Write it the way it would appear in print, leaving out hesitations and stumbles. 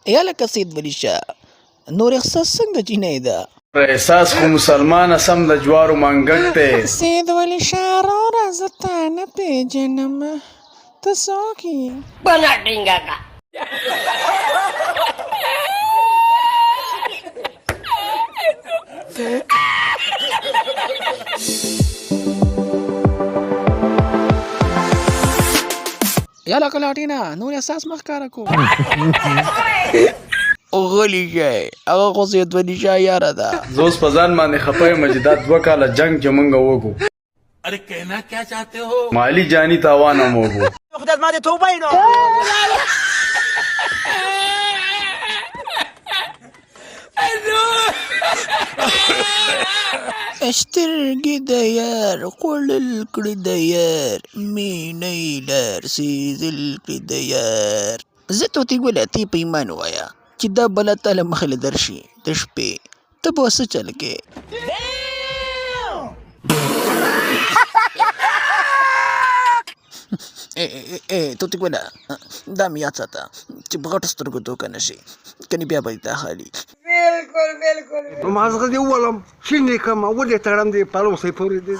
یا لکه سید ولی شاه، نور احساس څنګه جینۍ ده؟ احساس خو مسلمانه سم د جوارو منګک دی. سید ولی شاه وروره، زه تا نه پېژنم، ته څوک یې؟ بنا ټینګه کا. یا لکه لاټینه، نور احساس مه ښکاره کوه. غلی شئ، هغه خو سید ولی شاه یاره ده. زه اوس په ځان باندې خپه یم چې دا 2 کاله جنګ چې مونږ وکړو، ارے کہنا کیا چاہتے ہو؟ مالي جاني تاوان هم وکړو. خدای زما دې توبه نو. سترګې د یار خوړل کړي، د یار مینې لار سیزل کړي د یار. زه طوطي ګله، تی په ایمان ووایه چې دا بلا تا له مخې له درشي د شپې، ته به څه چل کې؟ ای طوطي ګله، دا مې یاد ساته چې په غټو سترګو دوکه نه شي، کنې بیا به دې تا خالي. بالکل بالکل. مازغه دې وولم، شین دې کړم، ودې تړم، دې پلوسې پورې دې.